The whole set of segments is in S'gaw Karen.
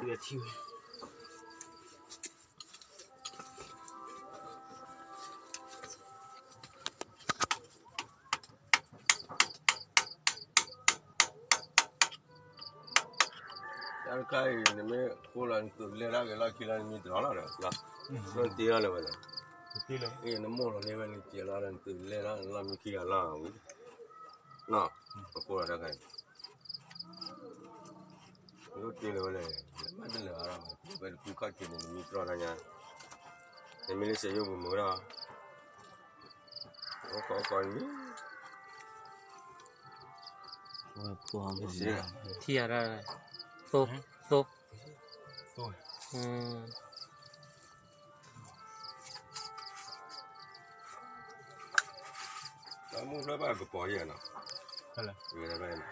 ဝဲထံၣ်ဝဲ တၢ်တခါအံၤ နမ့ၢ်ဃိလီၤ နသုးလဲၤတၢ်ဂ့ၤလီၢ်ခံလီၤ နမံတြီလီၤဒီး နတ့လီၤလၢၤဝဲလဲၣ်, နမိၢ်လီၤန့ၢ်ဝဲ နတ့လီၤလၢၤ နသုးလဲၤတၢ်လီၢ်မံခံဂၤလီၤဝံၤ, နဃိလီၤတၢ်ခါအံၤ နတ့လီၤဝဲလဲၣ်, ဘၣ်တလၢာ်အါထီၣ်ဘၣ် ဝဲတပူၤခီၣ်ထံးန့ၣ် နမံတြီတၢ်ညါ, နမ့ၢ်လၢစဲးယိၣ်ပူၤမုာ်ဒီး အိၣ်ခိးအိၣ်ခိးနမံ ထံၣ်ယၤဒၣ် သိ သိ တၢ်မူဖျၢၣ်ဘၣ်ကပီၤယဲၢ်နီၤ, တဲလံ, တဲလံနီၤ,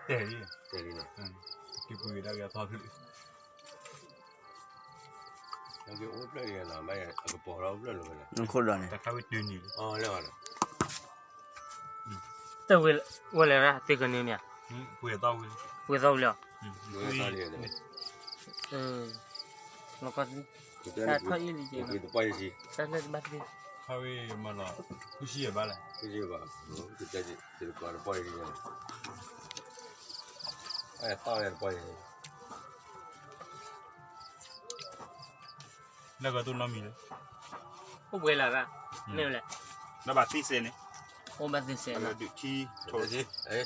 အိၣ်ဖျၢၣ်ယဲၢ်နီၤ, ဘၣ်အကပီၤလီၤအိၣ်ဖျၢၣ်လၢၤဝဲလဲၣ်, နခိၣ်ဒီးန့ၣ်, တၢ်ဝဲ ဝဲလဲၣ်ရၣ် သုကနုၤမ့ၢ်ဧါ, ပှဲၤသီဝံၤလီၤ, ပှဲၤသီလံ, လီၤကီ, တၢ်ထီၣ်အံၤလံက့ၤ, တၢ်လၢတဘၣ်သ့, ခါဝဲမၤလီၤ, ဃုဆံယဲၢ်ဘၣ်လဲၣ်, ဃုဆံယဲၢ်ဘၣ်, တပီၤယဲၢ်, အဲၣ်တပီၤယဲၢ်, လၢကတိၢ်နီတမံၤလၢ, အိၣ်ပှဲၤလၢ်ရၣ်, မ့ၢ်ဝဲလဲၣ်, လၢဘၣ်သ့စဲးန့ၣ်, အိၣ်ဘၣ်သ့စဲး, ဒုးထံထိး